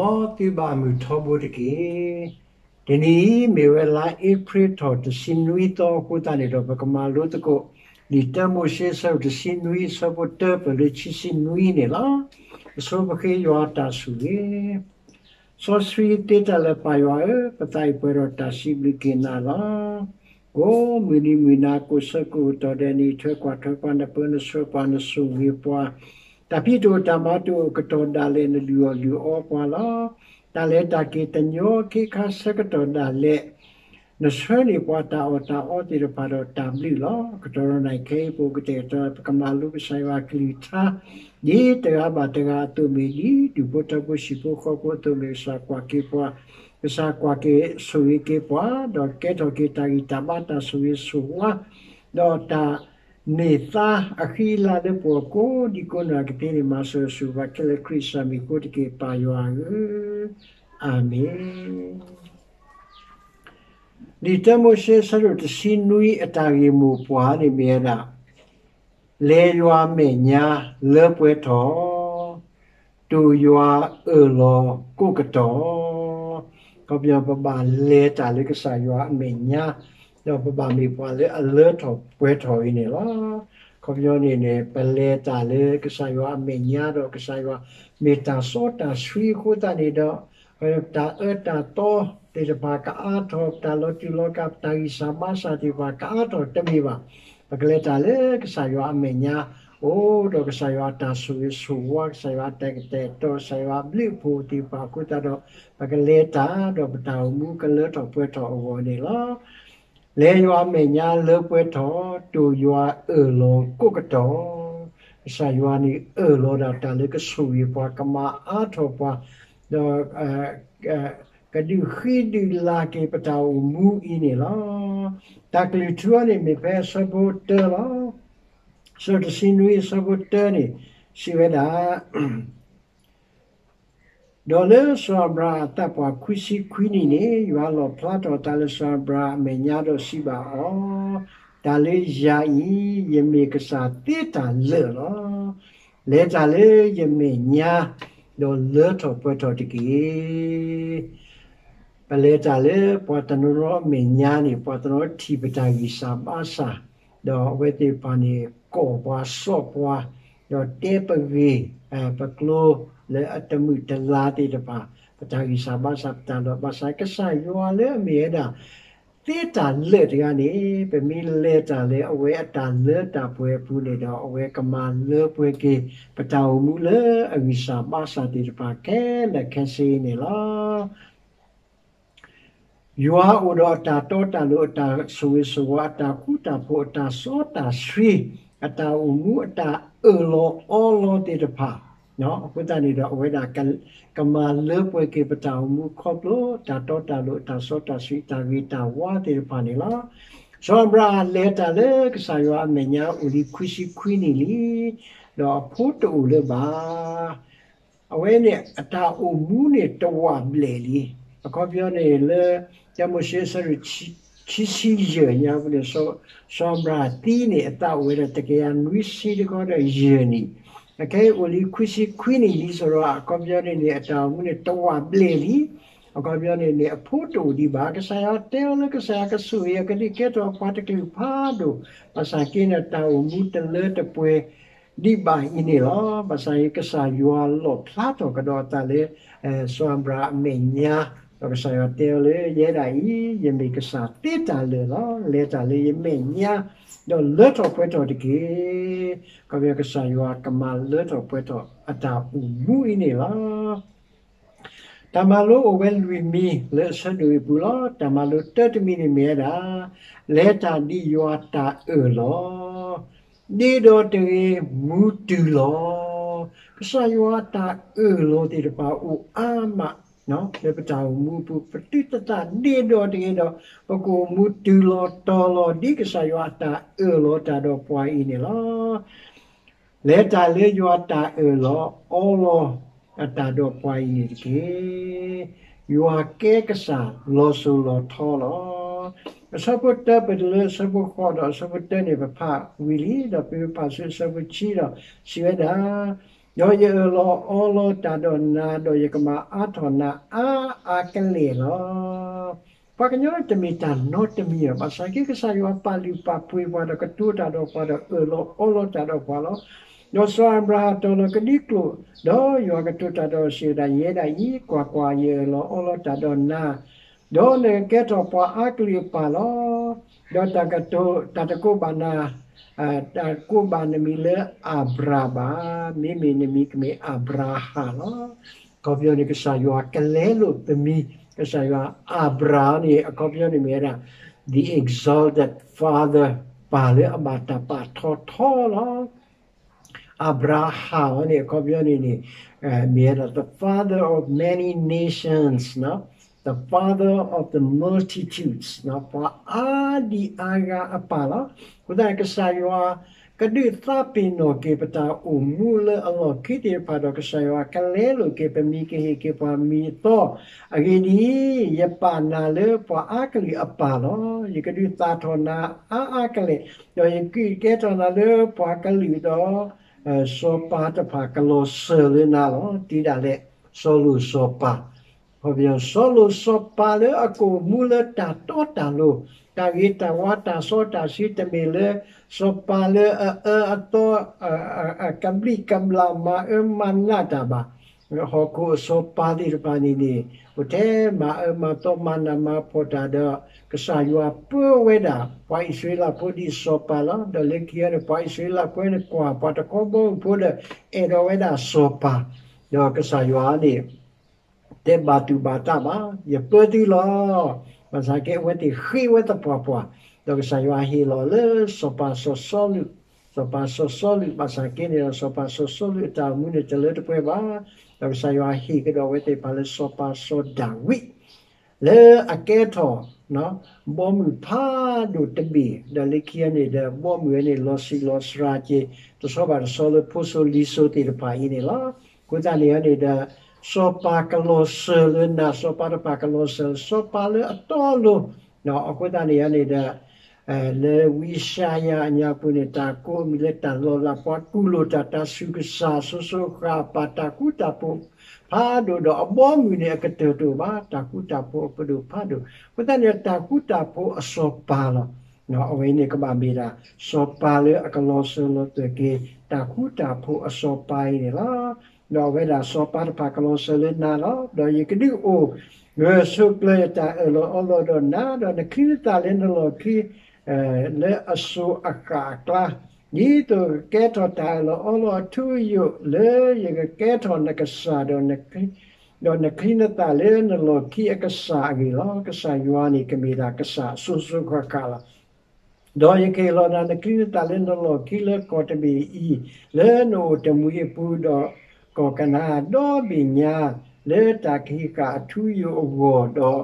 မ်သုဘၣ်မုာ်ထီဘိတက့ၢ်. တနံၤအံၤမ့ၢ်ဝဲလါအ့ဖြ့ၣ်ထီၣ်တဆံနွံသီအဃိသတးန့ၣ်ဒီး ပကမၤလိသကိး လံာ်တ�iaမိၤၡ့အဆၢဒိၣ်တဆံနွံ အဆၢဖိတၢပၢၢ်လၢခံဆံနွံန့ၣ်လီၤ. အဆိပဃ့ယွၤတၢ်ဆိၣ်ဂ့ၤ စီဆှံသ့တၢ်လၢာ်ပၢ်ယွၤဧၢ, ပသးအံၤပှဲၤဒီးတၢ်စံးဘျုးက့ၤနၤလီၤ. ကိးမုၢ်နံၤမုၢ်နၤကိးဆၢကိးကတီၢ်ဒဲးန့ၣ် ထွဲကွၢ်ထွဲပှၤ နပၢနဆှၢပှၤ နဆိၣ်ဂ့ၤပှၤ, တၢ်ဖံးတအိၣ်တၢ်မၤတအိၣ်ကတီၢ်ဒၣ်လဲာ် နလုၢ်အီၣ်လုၢ်အီပှၤလီၤ. တၢ်လဲၤတၢ်က့ၤတညီခ့ခါဆၢကတီၢ်ဒၣ်လဲာ် နဆှၢန့ၢ်ပှၤတၢ်အီၣ်တၢ်အီသ့ၣ်တဖၣ်ဒီးတၢ်ဘျုးလီၤ. ကတီၢ်ဒီးနံၣ်ခဲအံၤ ပအိၣ်ကတဲာ်ကတီၤ ပကမၤလိကစၢ်ယွၤအကလုၢ်ကထါ ဒ်တဂၤဘၣ်တဂၤအသိးမ့ၢ် ဒ်ဒူၣ်ဖိထၢဖိဟံၣ်ဖိဃီဖိအသိးမ့ၢ် ကစၢ်ကွၢ်က့ၤပှၤ, ကစၢ်ကွၢ်က့ၤဆိၣ်ဂ့ၤက့ၤပှၤ, ဒီးကဲထီၣ်က့ၤတၢ်ဂံၢ်တၢ်ဘါတၢ်ဆိၣ်ဂ့ၤဆိၣ်ဝါ ဒီးတၢ်န့ၢ်သါအဃံအလၤလၢပဂီၢ်ကိးဒံကိးနီၢ်ကသ့န့ၣ် မၤစၢၤဆိၣ်ဂ့ၤဘၣ်ခဲလၢာ် ခရံာ်ကစၢ်မံၤအဃိတက့ၢ် ပၢ်ယွၤဧၢ, အၤမ့ၣ်. လံာ်တၢမိၤၡ့အဆၢဒိၣ်တဆံနွံအတၢ်ဂ့ၢ်မိၢ်ပှၢ်န့ၣ်မ့ၢ်ဝဲဒၣ် လဲၤယွၤအမဲာ်ညါလၢပှဲၤထီၣ်, တိၢ်ယွၤအၢၣ်လီၤကိးကတီၢ်, ခီပညီပဘၣ်လဲၤတၢ်လၢကစၢ်ယွၤအမဲာ်ညါ, ဒီးပဘၣ်မ့ၢ်ပှၤလၢအလၢထီၣ်ပှဲၤထီၣ်အံၤန့ၣ်လီၤ. ခီပညီန့ၣ်န့ၣ် ပလဲၤတၢ်လၢကစၢ်ယွၤအမဲာ်ညါ ဒီးကစၢ်ယွၤမ့ၢ်တၢ်စီတၢ်ဆှံအဃိသတးန့ၣ်ဒီး တၢ်အၢတၢ်သီသ့ၣ်တဖၣ်ကအါထီၣ်, တၢ်လီၤတူာ်လီၤကာ် တၢ်ဂံၢ်စၢ်ဘါစၢ်သ့ၣ်တဖၣ်ကအါထီၣ်တမ့ၢ်ဘၣ်. ပကလဲၤတၢ်လၢကစၢ်ယွၤအမဲာ်ညါ, အိၣ်ဒီးကစၢ်ယွၤအတၢ်ဆိၣ်ဂ့ၤဆိၣ်ဝါ, ကစၢ်ယွၤအတၢ်ကတဲာ်ကတီၤ, ကစၢ်ယွၤအဘျုးအဖှိၣ်သ့ၣ်တဖၣ်အဃိသတးဒီး ပကလဲၤတၢ်ဒီးပတၢ်အိၣ်မူကလၢထီၣ်ပှဲၤထီၣ်အဂီၢ်န့ၣ်လီၤ. လဲၤယွၤအမဲာ်ညါလၢပှဲၤထီၣ်, တိၢ်ယွၤအၢၣ်လီၤကိးကတီၢ်, ကစၢ်ယွၤန့ၣ်အၢၣ်လီၤဒၣ်တၢ်လၢကဆိၣ်ဂ့ၤပှၤ ကမၤအါထီၣ်ပှၤ, ဒီး ကဒုးဃံဒုးလၤက့ၤပတၢ်အိၣ်မူအံၤန့ၣ်လီၤ. တၢ်ကလုၢ်ထူအံၤန့ၣ်မ့ၢ်ဖဲအဆၢဖိတၢလီၤ. အဆၢတဆံနွံအဆၢဖိတၢန့ၣ် စံးဝဲဒၣ် ဒီးလၢစီၤအၤဘြၤဟၣ်အသးပှၢ်ခွံဆံခွံနံၣ်န့ၣ် ယွၤလီၣ်ဖျါထီၣ်အသးလၢစီၤအၤဘြၤဟၣ်အမဲာ်ညါဒီးစံးဘၣ်အီၤ, တၢ်လၢယၤအံၤ ယမ့ၢ်ကစၢ်သ့တၢ်လၢာ်လီၤ. လဲၤတၢ်လၢယမဲာ်ညါ ဒီးလၢထီၣ်ပှဲၤထီၣ်တက့ၢ်. ပလဲၤတၢ်လၢပှၤတနီၤနီၤအမဲာ်ညါန့ၣ် ပှၤတနီၤထံၣ်ပတၢ်ဂံၢ်စၢ်ဘါစၢ်, ဒီးအဝဲသ့ၣ်တဖၣ်န့ၣ် ကိးပှၤစိာ်ပှၤ, ဒီးတဲပဂ့ၢ် ပကျိလၢအတမုာ်တလၤသ့ၣ်တဖၣ်, ပတၢ်ဂံၢ်စၢ်ဘါစၢ် ပတၢ်လီၢ်ဘၣ်ဆၣ် ကစၢ်ယွၤလၢအမ့ၢ်ဝဲဒၣ် သ့တၢ်လၢာ်တဂၤန့ၣ် ပမ့ၢ်လဲၤတၢ်လၢအဝဲအတၢ်လၢတၢ်ပှဲၤအပူၤန့ၣ်ဒီး အဝဲကမၤလၢပှဲၤက့ၤ ပတၢ်အိၣ်မူလၢအဂံၢ်စၢ်ဘါစၢ်သ့ၣ်တဖၣ်ခဲလၢာ်ခဲဆ့န့ၣ်လီၤ. ယွၤအိၣ်ဒီးအတၢ်တီတၢ်လိၤ အတၢ်ဆိၣ်ဂ့ၤဆိၣ်ဝါ အတၢ်ဃူတၢ်ဖိး အတၢ်စီတၢ်ဆှံ အတၢ်အိၣ်မူ အတၢ်အၢၣ်လီၤအီလီၤသ့ၣ်တဖၣ်, အဃိသတးန့ၣ်ဒီး အဝဲဒၣ်ကမၤလၢပှဲၤက့ၤပတၢ်အိၣ်မူခီဖျိ တၢ်တီတၢ်လိၤ အတၢ်စီတၢ်ဆှံ အတၢ်ဂ့ၤတၢ်ဝါသ့ၣ်တဖၣ်န့ၣ်လီၤ. စီၤအၤဘြၤဟၣ်လဲၤတၢ်လၢကစၢ်ယွၤအမဲာ်ညါအိၣ်လံခွံဆံခွံနံၣ်လံ, ဒီးအဖိတအိၣ်လၢၤဘၣ်. အဝဲန့ၣ်အတၢ်အိၣ်မူန့ၣ်တဝးဘျဲၣ်လံ. အခီပညီန့ၣ်လၢ တၢမိၤၡ့အဆၢဒိၣ်ခံဆံယဲၢ်ညါပူၤန့ၣ် စီၤအၤဘြၤဟၣ်သံန့ၣ် အသးအိၣ်ဝဲဒၣ်တကယၤနွံဆံတခီဒီးယဲၢ်နံၣ်, အခဲအံၤအိၣ်လံခွံဆံခွံနံၣ်လံ စီၤအၤဘြၤဟၣ် အခီပညီန့ၣ်န့ၣ် အတၢ်အိၣ်မူန့ၣ်တဝးဘျဲၣ်လံ. အခီပညီန့ၣ်န့ၣ် အဖိတအိၣ်ဒံးဘၣ်. ကစၢ်ယွၤတဲအီၤလၢကစၢ်ယွၤကဆိၣ်ဂ့ၤအီၤ ကဒုးကဲထီၣ်ပှၤတကလုာ်ဖးဒိၣ်, ဘၣ်ဆၣ်က့န့ၣ် တၢ်အိၣ်မူတလၢတပှဲၤ ဒံးဘၣ်အံၤန့ၣ်လီၤ. ဘၣ်ဆၣ်အံၤ ကစၢ်ယွၤလီၣ်ဖျါထီၣ်ကဒီးအသးလၢ စီၤအၤဘြၤဟၣ်အမဲာ်ညါ, ဒီးကစၢ်ယွၤတဲအီၤလၢ ယဲဒၣ်အံၤ ယမ့ၢ်ကစၢ်သ့တၢ်လၢာ်လီၤ. လဲၤတၢ်လၢယမဲာ်ညါ, ဒီးလၢထီၣ်ပှဲၤထီၣ်တက့ၢ်. ခီပညီကစၢ်ယွၤကမၤလၢထီၣ်ပှဲၤထီၣ်အတၢ်အိၣ်မူအံၤန့ၣ်လီၤ. တၢ်မၤလိအိၣ်ဝဲလွံၢ်မံၤလၢအဆၢဒိၣ်အံၤပူၤလီၤ. တၢ်မၤလိတၢတမံၤန့ၣ်မ့ၢ်ဝဲဒၣ် လဲၤတၢ်ဒ်ယွၤတၢ်အၢၣ်လီၤ, ဒ့ဒီးတဂ့ၤ မူတုၤလီၤ. ကစၢ်ယွၤတၢ်အၢၣ်လီၤသ့ၣ်တဖၣ်အိၣ်အါမး လၢပတၢ်အိၣ်မူအပူၤ ပသုတသးဒ့ဒီးတဂ့ၤဒီး ပကအိၣ်မူတုၤလီၤတီၤလီၤ ဒ်ကစၢ်ယွၤအတၢ်အၢၣ်လီၤတၢ်ဒီးပှၤအံၤန့ၣ်လီၤ. လဲၤတၢ်လၢယွၤတၢ်အၢၣ်လီၤအီလီၤအတၢ်ဒီးပှၤအံၤန့ၣ်တက့ၢ်. ယွၤကဲကစၢ်လီၤစိၤလီၤထီလီၤ. အဆၢဖိတၢ ပတုၤလၢအဆၢဖိဃိးဒီးအဆၢဖိတၢန့ၣ် ပဖးဝံၤလံ, ဒီးပဖးဆူအဆၢဖိခံဒီး စံးဝဲဒၣ်, ဒီးယအၢၣ်လီၤအီလီၤတၢ်ဒီးနၤ, ဒီးယကမၤအါထီၣ်နၤအါအါကလဲာ်လီၤ. ပှၤကညီတမ့ၢ်တၢ်နီတမံၤဘၣ်, ဘၣ်ဆၣ်က့ ကစၢ်ယွၤပာ်လုၢ်ပာ်ပှ့ၤပှၤ ဒီးကတိၤတၢ်ဒီးပှၤဒီးအၢၣ်လီၤအီလီၤတၢ်ဒီးပှၤလီၤ. ဒီးစီၤအၤဘြၤဟၣ်တီၤလီၤကဒံကျိာ်, ဒီးယွၤကတိၤတၢ်ဒီးစံးဝဲဒၣ်, ယဲဒၣ်အံၤ, ကွၢ်ကွၢ်, ယအၢၣ်လီၤအီလီၤတၢ်ဒီးနၤ, ဒီးနကကဲထီၣ်ပှၤအါကလုာ်အပၢ်လီၤ. ဒီးတၢ်ကတိၤ, တၢ်တကိးဘၣ်နၤ, တၢ်ကိးဘၣ်နမံၤလၢအၤဘြၤဘၣ်, မ့မ့ၢ်နမံၤကမ့ၢ်အၤဘြၤဟၣ်လီၤ. အခီပညီန့ၣ် ကစၢ်ယွၤကလဲလိာ်ပမံၤ, ကစၢ်ယွၤအၤဘြၤန့ၣ် အခီပညီန့ၣ်မ့ၢ်ဝဲဒၣ် the exalted father, ပၢ်လၢအဘၣ်တၢ်ပာ်ထီၣ်ထီလီၤ. အၤဘြၤဟၣ်အံၤန့ၣ် အခီပညီန့ၣ်န့ၣ် မ့ၢ်ဝဲဒၣ် the father of many nations, the father of the multitudes, ပှၤအါဒံအါဂၤအပၢ်လီၤ. အဃိသတးန့ၣ် ကစၢ်ယွၤကဒုးသးပ့ၤနီၣ်က့ၤပတၢ်အိၣ်မူလၢအလီၢ်ခံသ့ၣ်တဖၣ်ဒီး ကစၢ်ယွၤကလဲလိာ်က့ၤပမံၤကဟ့ၣ်က့ၤပှၤမံၤအသီ, အဂ့ၢ်ဒ်အံၤ, ယပာ်နၤလၢပှၤအါကလုာ်အပၢ်လီၤ. ယကဒုးသၣ်ထီၣ်နၤအါအါကလဲာ်, ဒီးယကကဲထီၣ်နၤလၢပှၤကလုာ်ဒီး စီၤပၤတဖၣ်ကလီၤစၢၤလၢနၤလီၤ. တ့ဒၣ်လဲာ် စီၤလိာ်စီၤပၤ စီၤလိာ်စီၤပၤလၢအကအိၣ်မူလၢတၢ်တီတၢ်လိၤ, တၢ်ဂ့ၤတၢ်ဝါတၢ်စီတၢ်ဆှံ တမ့ၢ်လၢ စီၤပၤလၢအအၢအသီ ကဘျံးကဘျၣ်မၤအၢမၤနးတၢ်ဘၣ်. ဟီၣ်ခိၣ်အစီၤပၤသ့ၣ်တဖၣ်န့ၣ်န့ၣ် အိၣ်ထဲမၤအၢမၤသီမၤနးမၤဖှီၣ်တၢ်ဒီး ကစၢ်ယွၤပၢဝဲဒၣ် ပှၤအံၣ်စရ့လးဖိဒ်စီၤပၤလီၤ. ဒီးလၢခံန့ၣ် ပှၤအံၣ်စရ့လးဖိန့ၣ်ကွၢ်ပှၤတခီဘီမုၢ်ဖိဒီး အဲၣ်ဒိးဝဲဒၣ်စီၤပၤ, ဒီးကစၢ်ယွၤန့ၣ် တဲဘၣ်တူၢ်ဘၣ်တၢ်ဘၣ်, ယပၢသုလီၤ. ဘၣ်ဆၣ်က့အဝဲသ့ၣ်ဃ့ဝဲသပှၢ်ပှၢ်, ဒီးကစၢ်ယွၤဟ့ၣ်လီၤလၢစီၤပၤစီၤစီလူး, စီၤပၤစီၤစီလူး, ဘၣ်ဆၣ်က့န့ၣ်ဒီး စီၤပၤစီၤစီလူးအတၢ်အိၣ်မူန့ၣ်တလၢတပှဲၤဘၣ်. ဒီးကစၢ်ယွၤဟ့ၣ်ကဒီးအဝဲသ့ၣ်တဖၣ်လၢစီၤပၤစီၤဒၤဝံး လၢအကဲထီၣ် ဘီမုၢ်ဖးဒိၣ်တဘ့ၣ်, ဒီးလၢခံန့ၣ်ဒီး ဘီမုၢ်ဝဲန့ၣ် လီၤဆံးလီၤစှၤက့ၤ တဆီဘၣ်တဆီလၢဖိစိၤလံၤစိၤသ့ၣ်တဖၣ်အံၤန့ၣ်လီၤ. အဃိသတးန့ၣ်န့ၣ်ဒီး စီၤပၤကလီၤစၢၤလၢနၤ, စီၤပၤတဖၣ်ကလီၤစၢၤ စီၤပၤလၢအတီအလိၤ, အဃိသတးန့ၣ်န့ၣ်ဒီး လၢဝံယၡါယၤအညါပူၤန့ၣ် တၢ်ကိးအမံၤလၢတၢ်လီၤလး ပှၤကူၣ်လိာ်တၢ် တၢ်ဆူးကစၢ် စိၤစိၤဃၣ်ဃၣ် တၢ်ဃူတၢ်ဖိးဖးဒိၣ်ဒီး အဘီမုၢ်န့ၣ် အကတၢၢ်တအိၣ်ဘၣ်, တၢ်ဃူတၢ်ဖိးအပဒိၣ်ဖးဒိၣ်, အဃိသတးန့ၣ် တၢ်ဃူတၢ်ဖိးအစီၤပၤလီၤ. အဝဲန့ၣ်ကဘၣ်မ့ၢ်ဒၣ် စီၤပၤလၢအကလီၤစၢၤလီၤသွဲၣ်က့ၤ တၢ်ဃူတၢ်ဖိးအစီၤပၤအံၤန့ၣ်လီၤ. ဒီးအဝဲဒၣ်စီၤပၤတဖၣ်ကလီၤစၢၤလၢနၤလီၤ. ဒီးယကဒုးအိၣ်ဂၢၢ်ဆိးကျၢၤယတၢ်အၢၣ်လီၤအီလီၤဒီးနၤ, ဒီးနချံနသၣ်လၢနလီၢ်ခံ လၢအစိၤအဃၣ်အကျါ, ဒ်သိးကကဲထီၣ်တၢ်အၢၣ်လီၤအီလီၤအထူအယိာ် လၢယကကဲထီၣ်နကစၢ် ဒီးနချံနသၣ်လၢနလီၢ်ခံအကစၢ်အဂ့ၢ်လီၤ. ကစၢ်ယွၤန့ၣ်ကမ့ၢ်ဒၣ်ကစၢ်စိၤစိၤဃၣ်ဃၣ်လီၤ. ဒီးယကဟ့ၣ်လီၤနၤနချံနသၣ်လၢနလီၢ်ခံလၢကီၢ်တဘ့ၣ်အံၤ, လၢနအိၣ်တမှံၤအပူၤဒီးကီၢ်ကနၤအၣ်ဒီဘ့ၣ်ညါ, လၢတၢ်ကဟံးဃာ်အထူအယိာ်အဂီၢ်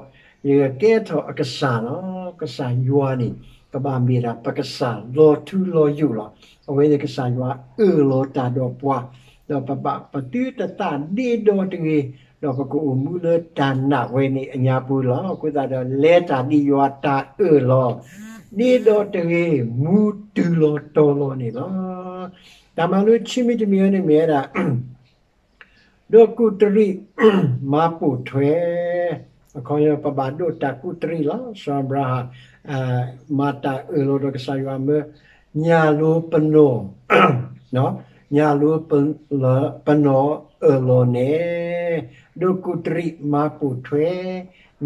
ဒီး ယကကဲထီၣ်အကစၢ်လီၤ. ကစၢ်ယွၤန့ၣ် ကဘၣ်မ့ၢ်ဒၣ်ပကစၢ်လီၤထူလီၤယိာ်လီၤ. အဝဲန့ၣ်ကစၢ်ယွၤအၢၣ်လီၤတၢ်ဒီးပှၤ, ဒီးပဘၣ်ပသုတသးဒ့ဒီတဂ့ၤ, ဒီးပကအိၣ်မူလၢတၢ်နာ်ဝဲန့ၣ်အညါပူၤလီၤ. အဃိသတးဒီး လဲၤတၢ်ဒ်ယွၤတၢ်အၢၣ်လီၤ, ဒ့ဒီတဂ့ၤ, မူတုၤလီၤတီၤလီၤန့ၣ်လီၤ. တၢ်မၤလိခံမံၤတမံၤအံၤန့ၣ်မ့ၢ်ဝဲဒၣ် ဒိးကူးတရံး မၤပိာ်ထွဲ, အခီပညီ ပဘၣ်ဒိးတၢ်ကူးတရံးလီၤ. စီၤအၤဘြၤဟၣ် မၤတၢ်အၢၣ်လီၤဒီးကစၢ်ယွၤမၢ, ညၣ်လိၤပနီၣ်, ညၣ်လိၤပနီၣ်အၢၣ်လီၤန့ၣ်, ဒိးကူးတရံး မၤပိာ်ထွဲ,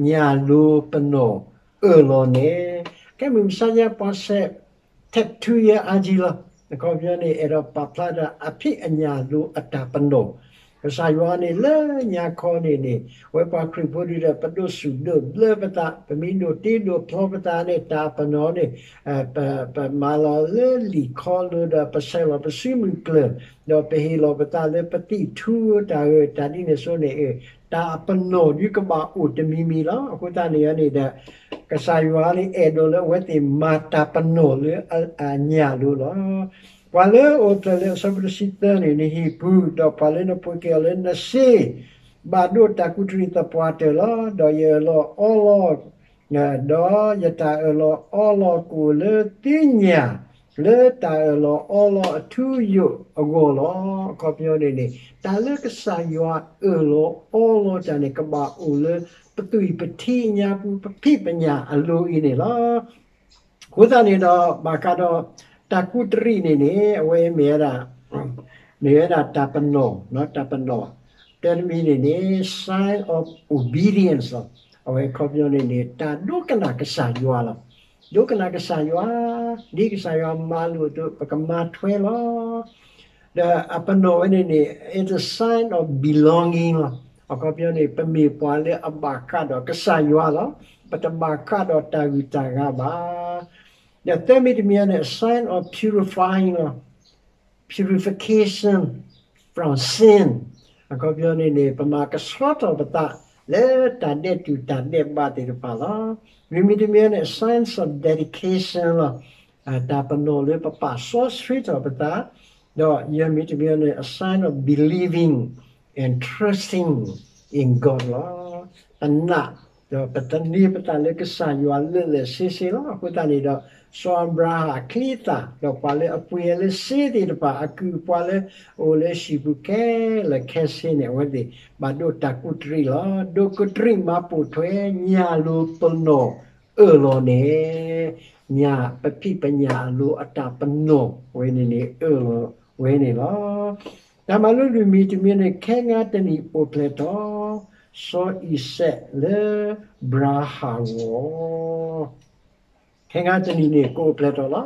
ညၣ်လိၤပနီၣ်အၢၣ်လီၤန့ၣ်, ကဲမုၢ်မဆါညါပှၤဆဲး tattoo ယဲအါကံလီၤ. အခီပညီန့ၣ် အဲၣ်ဒိးပာ်ဖျါဒီးအဖံးအညၣ်လိၤအတၢ်ပနီၣ်, ကစၢ်ယွၤန့ၣ်လၢညါခီန့ၣ်န့ၣ် အဝဲပှၤခရံာ်ဖိဒုဒီး ပဒိးစူၣ်ဒိးဘျၢပသး, ပမ့ၢ်ဒိးတ့ဒိးဖျီပသးန့ၣ် တၢ်ပနီၣ်န့ၣ် ပမၤလီၤလၢလံာ်ခီလိၤဒီး ပဆဲးလီၤပစုမုၢ်ကျၢၢ်, ဒီးပဟ့ၣ်လီၤပသးလၢပသံၣ်ထူတၢ်ဂ့ၢ် တၢ်ဒ်န့ၣ်အသိးန့ၣ် တၢ်ပနီၣ်ဒုကဘၣ်အိၣ်တမံၤမံၤလီၤ. အဃိသတးန့ၣ်န့ၣ်ဒီး ကစၢ်ယွၤန့ၣ်အဲၣ်ဒိးလၢအဝဲသ့ၣ်မၤတၢ်ပနီၣ်လၢအညၣ်လိၤလီၤ. ပှၤလၢအအိၣ်ဖျဲၣ်လၢအဆၢဖိတဆံသၢန့ၣ် နဟံၣ်ပူၤ, ဒီးပှၤလၢနပှ့ၤက့ၤအီၤလၢနစ့, ဘၣ်ဒိးတၢ်ကူးတရံးသပှၢ်တၢၢ်လီၤ. ဒီးယအၢၣ်လီၤအီလီၤ ဒီးယတၢ်အၢၣ်လီၤအီလီၤကအိၣ်လၢသုညၣ် လၢတၢ်အၢၣ်လီၤအီလီၤအထူအယိာ်အဂီၢ်လီၤ. အခီပညီန့ၣ်န့ၣ် တၢ်လၢကစၢ်ယွၤအၢၣ်လီၤအီလီၤတၢ်န့ၣ် ကဘၣ်အိၣ်လၢပသွံၣ်ပထံအညါပူၤ ပဖံးပညၣ်အလိၤအံၤန့ၣ်လီၤ. အဃိသတးန့ၣ်ဒီး ဘၣ်ဃးဒီး တၢ်ကူးတရံးန့ၣ်န့ၣ် အဝဲမ့ၢ်ဝဲဒၣ် မ့ၢ်ဝဲဒၣ်တၢ်ပနီၣ်, တၢ်ပနီၣ် တၢတမံၤန့ၣ်န့ၣ် sign of obedience လီၤ. အဝဲအခီပညီန့ၣ်န့ၣ် တၢ်ဒိကနၣ်ကစၢ်ယွၤလီၤ. ဒိကနၣ်ကစၢ်ယွၤ, ဒ်ကစၢ်ယွၤမၤလိာ်အသိး ပကမၤထွဲလီၤ. ဒီးအပနီၣ်ဝဲန့ၣ်န့ၣ် it's a sign of belonging လီၤ. အခီပညီန့ၣ် ပမ့ၢ်ပှၤလၢအဘၣ်ဃးဒီးကစၢ်ယွၤလီၤ. ပတဘၣ်ဃးဒီးတၢ်ဂုၤတၢ်ဂၤဘၣ်. ဒီးသၢမံၤတမံၤန့ၣ် a sign of purifying လီၤ. Purification from sin အခီပညီန့ၣ်န့ၣ် ပမၤကဆှီထီၣ်ပသး လၢတၢ်ဒဲးတူၢ်တၢ်ဒဲးဘးသ့ၣ်တဖၣ်လီၤ. လွံၢ်မံၤတမံၤန့ၣ် a sign of dedication လီၤ. တၢ်ပနီၣ်လၢပပာ်စီဆှံထီၣ်ပသး, ဒီးယဲၢ်မံၤတမံၤန့ၣ် a sign of believing and trusting in God လီၤ. ပနာ် ဒီးပသန့ၤပသးလၢကစၢ်ယွၤလၢာ်လၢာ်ဆ့ဆ့လီၤ. အဃိသတးန့ၣ်ဒီး စီၤအၤဘြၤဟၣ်အချံအသၣ် ဒီးပှၤလၢအပှ့ၤအီၤလၢစ့သ့ၣ်တဖၣ် အကုၢ်အပှၤလၢအအိၣ်လၢဟံၣ်ပူၤခဲလၢာ်ခဲဆ့န့ၣ် အဝဲသ့ၣ်ဘၣ်ဒိးတၢ်ကူးတရံးလီၤ. ဒိးကူးတရံးမၤပိာ်ထွဲ ညၣ်လိၤပနီၣ်အၢၣ်လီၤန့ၣ်, ညၣ်ပဖံးပညၣ်အလိၤအတၢ်ပနီၣ်ဝဲန့ၣ်န့ၣ် အၢၣ်လီၤဝဲန့ၣ်လီၤ. တၢ်မၤလိလွံၢ်မံၤတမံၤန့ၣ် ခဲငါတနံၤအိၣ်ဖျဲၣ်ထီၣ် စီၤအံၤစဲးလၢဘြၤဟၣ်ဂီၢ် ခဲငါတနံၤန့ၣ် ကအိၣ်ဖျဲၣ်ထီၣ်လီၤ.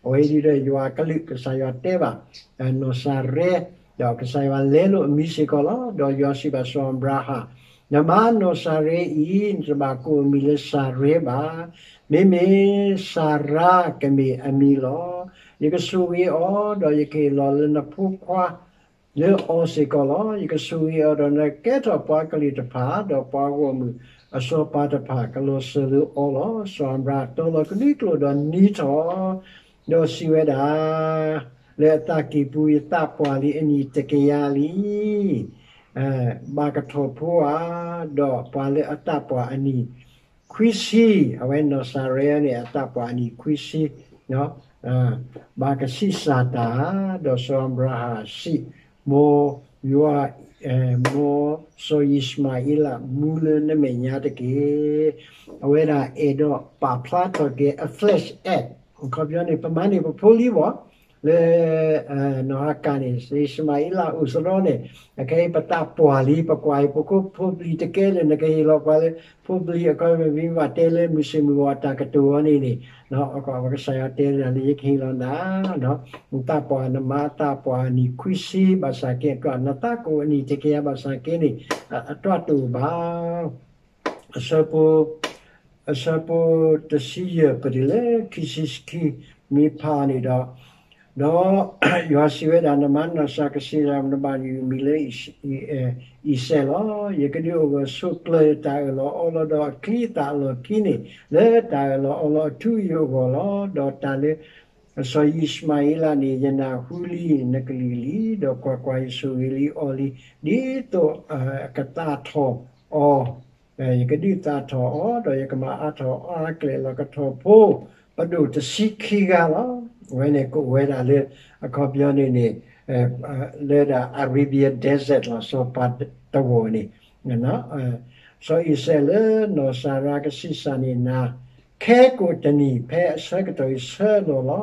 အဝဲအံၤဒ်ဒီးယွၤအကလုၢ် ကစၢ်ယွၤတဲဘၣ် နီၢ်စၤရဲ, ဒီးကစၢ်ယွၤလဲလိာ်အမံၤစ့ၢ်ကီးလီၤ. ဒီးယွၤစံးဘၣ်စီၤအၤဘြၤဟၣ်, နမါနီၢ်စၤရဲအံၤ နတဘၣ်ကိးအမံၤလၢစၤရဲဘၣ်. မ့မ့ၢ်စၤရါကမ့ၢ်အမံၤလီၤ. ယကဆိၣ်ဂ့ၤအီၤ, ဒီးယကဟ့ၣ်လီၤလၢနဖိခွါ လၢအီၤစ့ၢ်ကီးလီၤ. ယကဆိၣ်ဂ့ၤအီၤဒီးနကဲထီၣ်ပှၤကလုာ်တဖၣ်, ဒီးပှၤဂီၢ်မုၢ်အစီၤပၤတဖၣ်ကလီၤစၢၤလၢအီၤလီၤ. စီၤအၤဘြၤဟၣ်တီလီၤကဒွံကျိာ်ဒီးနံၤထီၣ်, ဒီးစံးဝဲဒၣ်, လၢအသးကံၢ်ပူၤ ယသးပှၢ်လံအနံၣ်တကယၤလံ. ဘၣ်ကထီၣ်ဖိဧါ, ဒီးပှၤလၢအသးပှၢ်အနံၣ်ခွံဆံ, အဝဲနီၢ်စၤရဲန့ၣ် အသးပှၢ်အနံၣ်ခွံဆံ ဘၣ်ကဆံးစၢ်တၢ်ဧါ. ဒီးစီၤအၤဘြၤဟၣ်စံး, မ်ယွၤ, မ်စီၤယံၡမၤအ့လးမူလၢနမဲာ်ညါတက့ၢ်. အဝဲဒၣ်အဲၣ်ဒိးပာ်ဖျါထီၣ်က့ၤအ flesh act အခီပညီန့ၣ် ပမၤန့ၢ်ပဖိလံဘၣ် လၢ နီၢ်ဟၤကၤန့ၣ် စီၤယံၡမၤအ့လးအိၣ်စရီန့ၣ် အခဲအံၤပသးပှၢ်လံ ပကွၢ်အံၤ ပခိၣ်ဖိပျံၤတကဲလၢာ် နကဟ့ၣ်လီၤပှၤလၢ ဖိပျံၤ အခီပညီမ့ၢ်ဘၣ်တဲလၢမုၢ်ဆ့ၣ်မုၢ်ဂီၤအတၢ်ကတိၤအီၤန့ၣ်န့ၣ် ကစၢ်ယွၤတဲဒၣ်လၢယကဟ့ၣ်လီၤနၤ နသးပှၢ် နမါသးပှၢ်နံၣ်ခွံဆံ ဘၣ်ဆၣ်က့ နသးကအိၣ်အနံၣ်တကယၤ ဘၣ်ဆၣ်က့န့ၣ် အတၢ်တအိၣ်ဘၣ် အဆၢဖိ, အဆၢဖိတဆံယဲၢ် ပတုၤလၢခံဆံခံ မ့ၢ်ဖးန့ၣ်ဒီး, ဒီးယွၤစံးဝဲဒၣ်, နမါနီၢ်စၤကဆံးစၢ် နဘၣ်ယုၢ်အမံၤလၢအံၤစဲးလီၤ. ယကဒုးအိၣ်ဂၢၢ်ဆိးကျၢၤတၢ်အၢၣ်လီၤအီလီၤဒီးအချံအသၣ်အလီၢ်ခံန့ၣ် လၢတၢ်အၢၣ်လီၤအီလီၤအထူအယိာ်အဂီၢ်လီၤ. ဒီးတၢ်လၢ စီၤယံၡမၤအ့လးန့ၣ် ယနၢ်ဟူလံနကလုၢ်လံ, ဒီးကွၢ်ကွၢ်, ယဆိၣ်ဂ့ၤလံအီၤလံ, ဒ်သိးအကသၣ်ထီၣ်အီၤ, ယကဒုးသၣ်ထီၣ်အီၤ, ဒီးယကမၤအါထီၣ်အါကျဲၣ်လီၤကထီၣ်ဖိ ပဒိၣ်တဆံခံဂၤလီၤ. အဝဲန့ၣ်ကအိၣ်ဝဲဒၣ်လၢ အခီပညီန့ၣ်န့ၣ် လၢဒၣ် Arabia Desert လီၤ စီၤပၤတဝီၤန့ၣ် စီၤအံၤစဲးလၢနီၢ်စၤရါကဆံးစၢ်န့ၣ်နၤ, ခဲကိာ်တနံၣ် ဖဲအဆၢကတီၢ်အံၤဆၢအလီၢ်လီ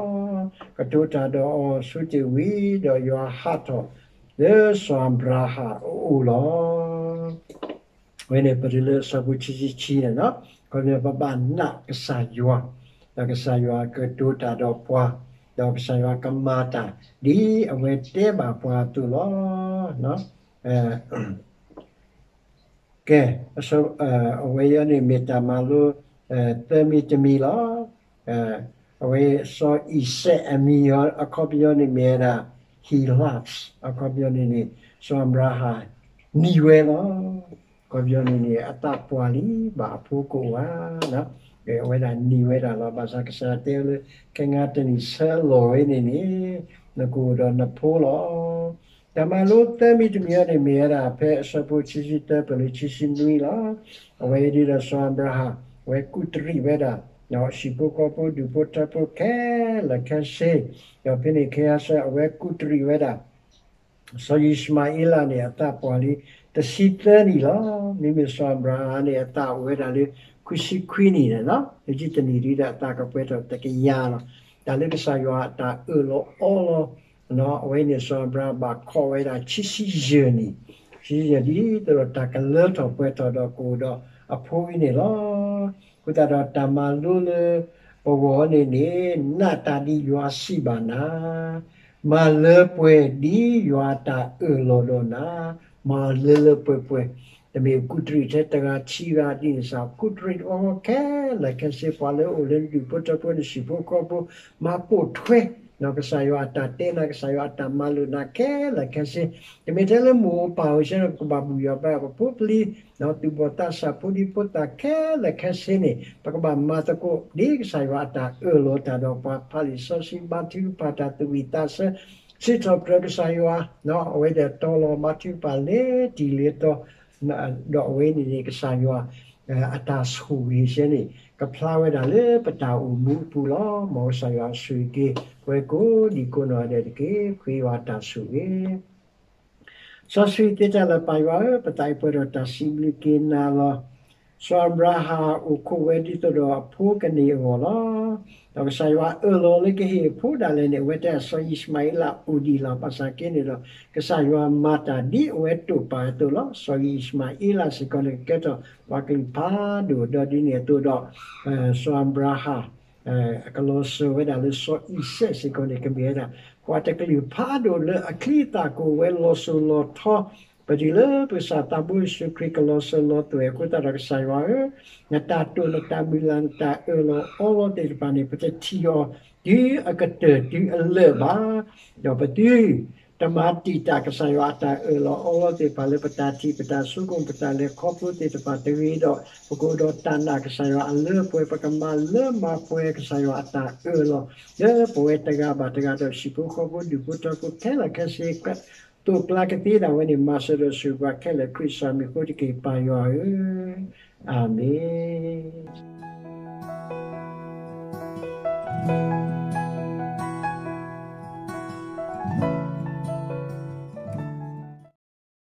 ၤ. ကတိၤတၢ်ဒီးအီၤဆူတ့ၢ်ဝံၤ, ဒီးယွၤဟးထီၣ်လၢစီၤအၤဘြၤဟၣ်အအိၣ်လီၤ. အဝဲန့ၣ်ပတုၤလၢအဆၢဖိခံဆံခံန့ၣ်လီၤ. ခီဖျိပဘၣ်နာ်ကစၢ်ယွၤ, ဒီးကစၢ်ယွၤကတိၤတၢ်ဒီးပှၤ, ဒီးကစၢ်ယွၤကမၤတၢ် ဒ်အဝဲတဲဘၣ်ပှၤအသိးလီၤ. ကဲ, အဝဲအံၤန့ၣ်မ့ၢ်တၢ်မၤလိ သၢမံၤတမံၤလီၤ. အဝဲစီၤအံၤစဲးအမံၤ အခီပညီန့ၣ်မ့ၢ်ဝဲဒၣ် he loves အခီပညီန့ၣ်န့ၣ် စီၤအၤဘြၤဟၣ် နံၤဝဲလီၤ. အခီပညီန့ၣ်န့ၣ် အသးပှၢ်လံ ဘၣ်အဖိကအိၣ်ဧါ. အဝဲဒၣ်နံၤဝဲဒၣ်လီၤ. ဘၣ်ဆၣ်ကစၢ်ယွၤတဲဝဲလၢ ခဲငါတနံၤဆၢအလီၢ်ဝဲန့ၣ်န့ၣ် နကအိၣ်ဒီးနဖိလီၤ. တၢ်မၤလိသၢမံၤတမံၤအံၤန့ၣ်မ့ၢ်ဝဲဒၣ် ဖဲအဆၢဖိခံဆံသၢ ပတုၤလၢခံဆံနွံလီၤ. အဝဲအံၤဒ်ဒီးစီၤအၤဘြၤဟၣ် အဝဲကူးတရံးဝဲဒၣ် ဟံၣ်ဖိဃီဖိဒူၣ်ဖိထၢဖိခဲလၢာ်ခဲဆ့, ဒီးဖဲန့ၣ်ခဲအံၤစ့ၢ် အဝဲကူးတရံးဝဲဒၣ် စီၤယံၡမၤအ့လးန့ၣ် အသးပှၢ်လံ တဆံသၢနံၣ်လီၤ. မ့မ့ၢ်စီၤအၤဘြၤဟၣ်န့ၣ် အသးအိၣ်ဝဲဒၣ်လၢ ခွံဆံခွံနံၣ်န့ၣ်လီၤ. လၢခံတနံၣ်ဒ်ဒီး အသးကပှဲၤထီၣ်တကယၤလီၤ. တၢ်လၢကစၢ်ယွၤအတၢ်အၢၣ်လီၤအီလီၤ အဝဲန့ၣ် စီၤအၤဘြၤဟၣ်ဘၣ်ခိးဝဲဒၣ် ခံဆံယဲၢ်နံၣ်, ခံဆံယဲၢ်နံၣ် ဒ်သိးဒီးတၢ်ကလၢထီၣ်ပှဲၤထီၣ်ဒီးကအိၣ်ဒီးအဖိအံၤန့ၣ်လီၤ. အဃိသတးဒီးတၢ်မၤလိလၢပဂီၢ်န့ၣ်န့ၣ် နာ်တၢ်ဒ်ယွၤစံးဘၣ်နၤ, မၤလၢပှဲၤဒ်ယွၤအတၢ်အၢၣ်လီၤဒီးနၤ, မၤလၢလၢပှဲၤပှဲၤ, တမ့ၢ်ကူးတရံးထဲတဂၤခံဂၤဒ်န့ၣ်စ့ၢ်, ကူးတရံးအီၤခဲလၢာ်ခဲဆ့ ပှၤလၢအအိၣ်လၢနဒူၣ်ဖိထၢဖိ နဟံၣ်ဖိဃီဖိ မၤပိာ်ထွဲ ကစၢ်ယွၤအတၢ်တဲနၤ ကစၢ်ယွၤအတၢ်မၤလိာ်နၤခဲလၢာ်ခဲဆ့, တမ့ၢ်ထဲလၢမိၢ်ပၢ်အိၣ်စ့ၢ်ကီး ပကဘၣ်ဘူၣ်ယီၢ်ဘါ ပဖိပလံၤ ဒီးသူၣ်ဘီၣ်သးစၢ်ဖိဒံဖိသၣ်ခဲလၢာ်ခဲဆ့န့ၣ် ပကဘၣ်မၤသကိးဒ်ကစၢ်ယွၤအတၢ်အၢၣ်လီၤတၢ်ဒီးပှၤဖးလံာ်စီဆှံ ဘါထုကဖၣ်တၢ်သူၣ်ဝံၣ်သးဆၢ စံးထီၣ်ပတြၢၤကစၢ်ယွၤ အဝဲဒၣ်တီလီၤဘါထုကဖၣ်လဲၤတံၢ်လဲၤတီ ဒီးအဝဲန့ၣ်န့ၣ် ကစၢ်ယွၤ အတၢ်ဆိၣ်ဂ့ၤစ့ၢ်န့ၣ် ကဖျါဝဲဒၣ်လၢပတၢ်အိၣ်မူအပူၤလီၤ. မ်ကစၢ်ယွၤဆိၣ်ဂ့ၤက့ၤ ပဝဲကိးဒံကိးနီၢ်ဂၤဒဲးတက့ၢ်. ခရံာ်ယွၤအတၢ်ဆိၣ်ဂ့ၤ စီဆှံသ့တၢ်လၢပၢ်ယွၤဧၢ, ပသးအံၤပှဲၤဒီးတၢ်စံးဘျုးက့ၤနၤလီၤ. စီၤအၤဘြၤဟၣ်အိၣ်ခိးဝဲဒ်သိးဒီးအဖိကန့ၢ်အဂီၢ်လီၤ. ဒီးကစၢ်ယွၤအၢၣ်လီၤလၢကဟ့ၣ်အဖိဒၣ်လဲာ်န့ၣ် အဝဲတဲစီၤယံၡမၤအ့လးအိၣ်ဒံးလီၤ. ဘၣ်ဆၣ်က့န့ၣ်ဒီး ကစၢ်ယွၤမၤတၢ်ဒ်အဝဲတိာ်ပာ်အသိးလီၤ. စီၤယံၡမၤအ့လးစ့ၢ်ကီးန့ၣ် ကကဲထီၣ်ပှၤကလုာ်ဖးဒိၣ်ဒီးဒ်န့ၣ်အသိးဒီး စီၤအၤဘြၤဟၣ် ကလီၤစၢၤဝဲဒၣ်လၢစီၤအံၤစဲးစ့ၢ်ကီးန့ၣ် ကမ့ၢ်ဝဲဒၣ် ပှၤတကလုာ်ဖးဒိၣ်လၢအချံအသၣ်ကအိၣ်ဝဲလီၤစိၤလီၤထီ ပတုၤလၢပကစၢ်သးဘိယ့ၣ်ၡူးခရံာ်ကလီၤစၢၤလီၤသွဲၣ်အဃိသတးဒီးကစၢ်ယွၤဧၢ, နတၢ်တိာ်နတၢ်မုၢ်လၢ်နတၢ်အၢၣ်လီၤအီလီၤသ့ၣ်တဖၣ်န့ၣ် ပတထံၣ်အီၤတုၤအကတၢၢ်တုၤအလၢာ်ဘၣ်. ဒီးပသု တမၤတံာ်တာ်ကစၢ်ယွၤအတၢ်အၢၣ်လီၤအီလီၤသ့ၣ်တဖၣ်လၢပတၢ်ထံၣ်ပတၢ်ဆိကမိၣ်ပတၢ်လဲၤခီဖျိသ့ၣ်တဖၣ်တဂ့ၤဒီး ပကအိၣ်ဒီးတၢ်နာ်ကစၢ်ယွၤအလၢပှဲၤ ပကမၤလၢမၤပှဲၤကစၢ်ယွၤအတၢ်အၢၣ်လီၤ လၢပဝဲတဂၤဘၣ်တဂၤဒီးဟံၣ်ဖိဃီဖိဒူၣ်ဖိထၢဖိခဲလၢာ်ခဲဆ့ သိးကျါကသ့ဒၣ်ဝဲန့ၣ် မၤစၢၤဒီးဆိၣ်ဂ့ၤပှၤခဲလၢာ်ခရံာ်စၢ်မံၤအဃိတက့ၢ် ပၢ်ယွၤဧၢ, အၤမ့ၣ်.